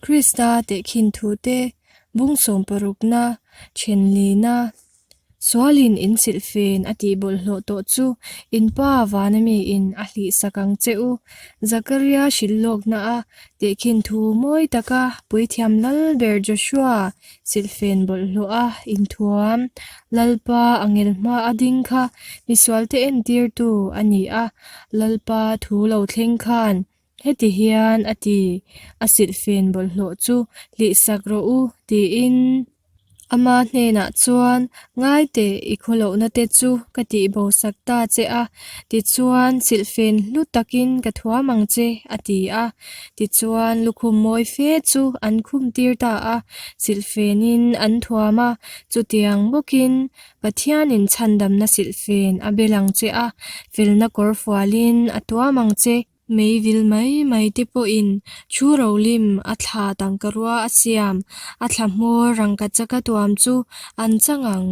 Krista tehkhin thute bung sawmparukna, thenlina, sualin in silhfen a tih bawlhhlawh tawh chu in Pa vana miin a hlihsak ang che u. Zakaria hrilhlawkna a tehkhin thu mawi taka Puithiam Lalber Joshua silhfen bawlhhlawh a inthuam Lalpa a ngel hma a ding kha misualte entirtu a ni a, Lalpa thu lo thleng khan Heti hian a ti, A silhfen bawlhhlawh chu hlihsak rawh u, tiin ama hnenah chuan, Ngai teh, i khawlohna te chu ka tihbosak ta che a, tichuan silhfen hlu takin ka thuam ang che, a ti a. Tichuan lukhum mawi fe chu an khum tir ta a, silhfenin an thuam a, chutiang bawkin Pathianin chhandamna silhfen a bel ang che a, felna kawr fualin a tuam ang che. Meivil mai mai te pawhin thu rolim a thla tangka rua a siam, a thla hmawr rangkachaka tuam chu an chang ang.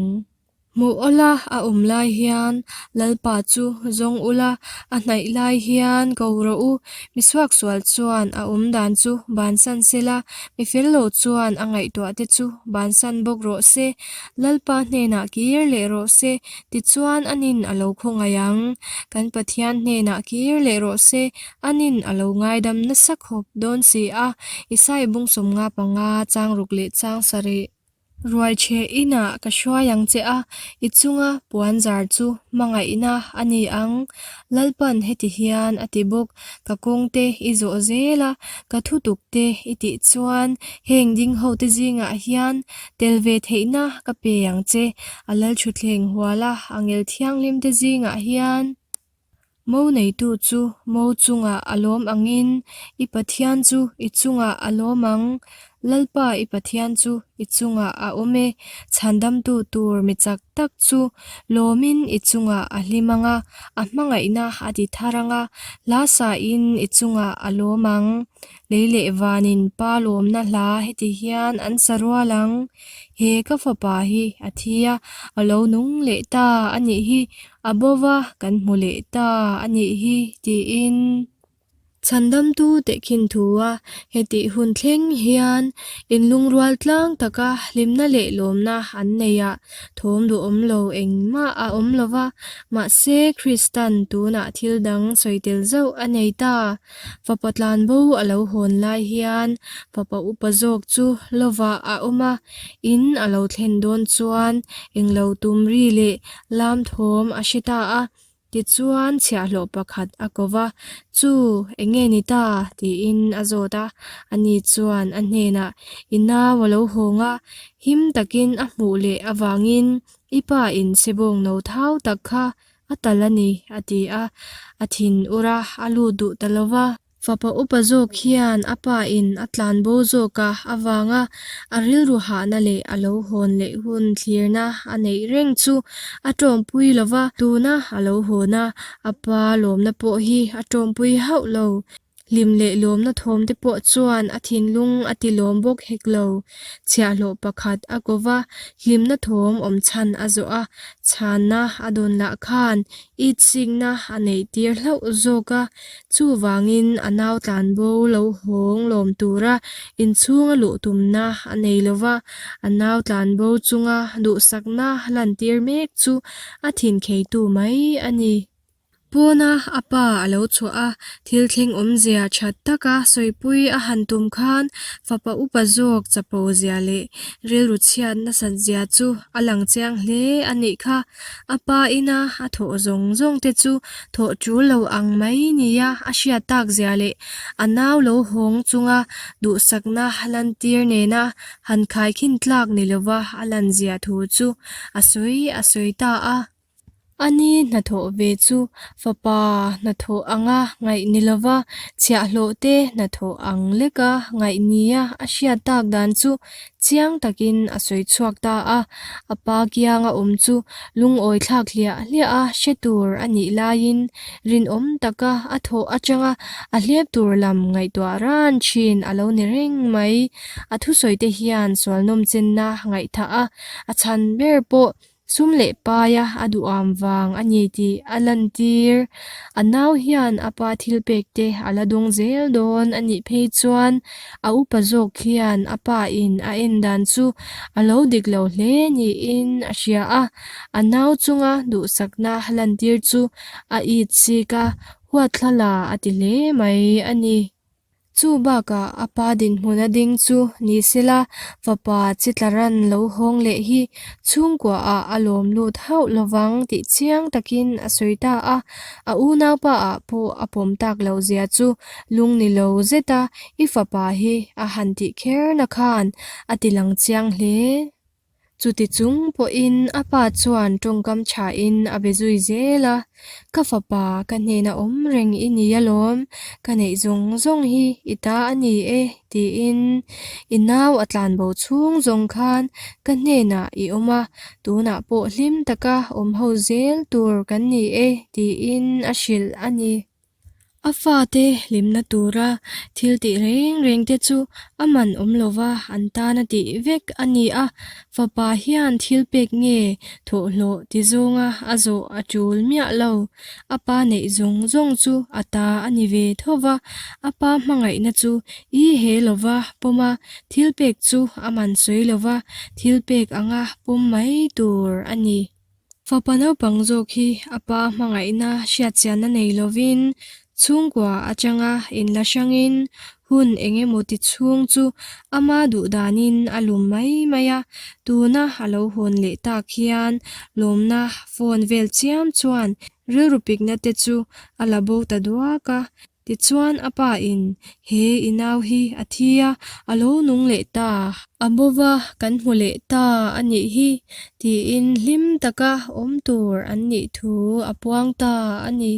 Hmuh awla a awm lai hian Lalpa chu zawng ula, a hnaih lai hian ko rawh u. Mi suaksual chuan a awm dan chu bansan sela, mi fel lo chuan a ngaihtuah te chu bansan bawk rawh se. Lalpa hnenah kir leh rawh se, tichuan anin a lo khawngaih ang. Kan Pathian hnenah kir leh rawh se, anin a lo ngaidam nasa khawp dawn si a, Isai bung sawmnga panga chang ruk leh chang sarih. Ruaichhe inah ka hruai ang che a, i chunga puan zar chu hmangaihna a ni ang. Lalpan heti hian a ti bawk, Ka kawngte i zawh zel a, ka thutuk te i tih chuan heng ding hote zingah hian Tel ve theihna ka pe ang che, a lalthutthleng huala a ngel thianghlim te zingah hian mo neitu chu mo chungah a lawm angin i Pathian chu i chungah a lawm ang. Lalpa i Pathian chu i chungah a awm e, chhandamtu tur mi chak tak chu lawmin i chungah a hlim ang a, a hmangaihna a ti thar ang a, hla sain i chungah a lawm ang. Lei leh vanin pa lawmna hla heti hian an sa rual ang, He ka fapa hi a thi a, a lo nung leh ta a nih hi, a bo va kan hmu leh ta a nih hi, tiin. Chhandamtu tehkhin thu a hetih hun thleng hian inlungrual tlang taka hlimna leh lawmna an nei a, Thawm duhawm lo engmah a awm lo va, mahse Kristan tunah thil dang sawi tel zauh a nei ta. Fapa tlanbo a lo hawn lai hian fapa upa zawk chu lovah a awm a, in a lo thlen dawn chuan englo tum ri leh lam thawm a hre ta a. Tichuan chhiahhlawh pakhat a ko va, Chu, eng nge ni ta? tiin a zawt a. Ani chuan a hnenah, I nau a lo hawng a, him takin a hmuh leh avangin i pa in chhebawng no thau tak kha a tal a ni, a ti a. A thin ur a, a lut duh ta lo va. Fapa upa zawk hian a pa in a tlan bo zawk a avanga a rilru hahna leh a lo hawn leh hun thlirna a neih reng chu a tawmpui lo va, tuna a lo hawn a, a pa lawmna pawh hi a tawmpui hauh lo. Hlim leh lawmna thawm te pawh chuan a thinlung a ti lawm bawk hek lo. Chhiahhlawh pakhat a ko va, hlimna thawm awm chhan a zawh a, chhanna a dawn lah khan itsikna a neih tir hlauh zawk a, Chuvangin a nau tlanbo lo hawng lawm tura inchhunga luh tumna a nei lo va, a nau tlanbo chunga duhsakna lantir mek chu a thinkheitu mai a ni. Pawna a pa a lo chhuah a, thil thleng awmzia that taka sawipui a han tum khan fapa upa zawk chapo zia leh rilru chhiat nasat zia chu a lang chiang hle a nih kha. A pa ina a thawh zawng zawng te chu thawh tul lo ang mai nia a hriat tak zia leh a nau lo hawng chunga duhsakna lantir nena han khaikhin tlak ni lova a lan zia thu chu a sawi a sawi ta a. A ni hnathawh ve chu fapa hnathawh anga ngaih ni lova chhiahhlawh te hnathawh ang leka ngaih nia a hriat tak dan chu Chiang takin a sawi chhuak ta a, a pa kianga awm chu lungawi thlak hliah hliah a hre tur a nih laiin rinawm taka a thawh atanga a hlep tur lam ngaihtuah ran thin a lo ni reng mai. A thusawi te hian sualnawm chenna ngaihthah a, a chhan ber pawh. Sum leh paia a duham vang a ni tih a lantir. A nau hian a pa thilpek te a la dawng zel dawn a nih phei chuan a upa zawk hian a pa in a en dan chu a lo dik lo hle niin a hria a. A nau chunga duhsakna lantir chu a it chik a, huatthlala a ti hle mai a ni. Chu bakah a pa dinhmuna ding chu ni sela, fapa chi tla ran lo hawng leh hi chhungkuaah a lawm lut hauh lovang tih chiang takin a sawi ta a. A unaupa ah pawh a pawm tak loh zia chu lung ni lo zeta i fapa hi a han tih kherna khan a ti lang chiang hle. Chuti chung pawhin a pa chuan tawngkam thain a be zui zel a, Ka fapa, ka hnena awm reng i ni alawm, ka neih zawng zawng hi i ta a ni e, tiin i nau a tlanbo chhung zawng khan ka hnenah i awm a, tunah pawh hlim taka awm ho zel tur kan ni e, tiin a hrilh a ni. A fate hlimna tura thil tih reng reng te chu a man awm lova an tana tih vek a ni a, fapa hian thil pek nge thawhhlawh ti zawnga a zawh a tul miah lo. A pa neih zawng zawng chu a ta a ni ve tho va, a pa hmangaihna chu i he lova pawm a, thil pek chu a man sawi lova thil pek anga pawm mai tur a ni. Fapa naupang zawk hi a pa hmangaihna hriatchianna nei lovin chhungkua atanga inla hrangin hun eng emaw ti chhung chu ama duh danin a lum mai mai a, tuna a lo hawn leh tak hian lawmna phone vel chiam chuan rilru pikna te chu a la bo ta duak a. Tichuan a pa in, He i nau hi a thi a, a lo nung leh ta. A bova kan hmu leh ta a nih hi, tiin hlim taka awm tur an nih thu a puang ta a ni.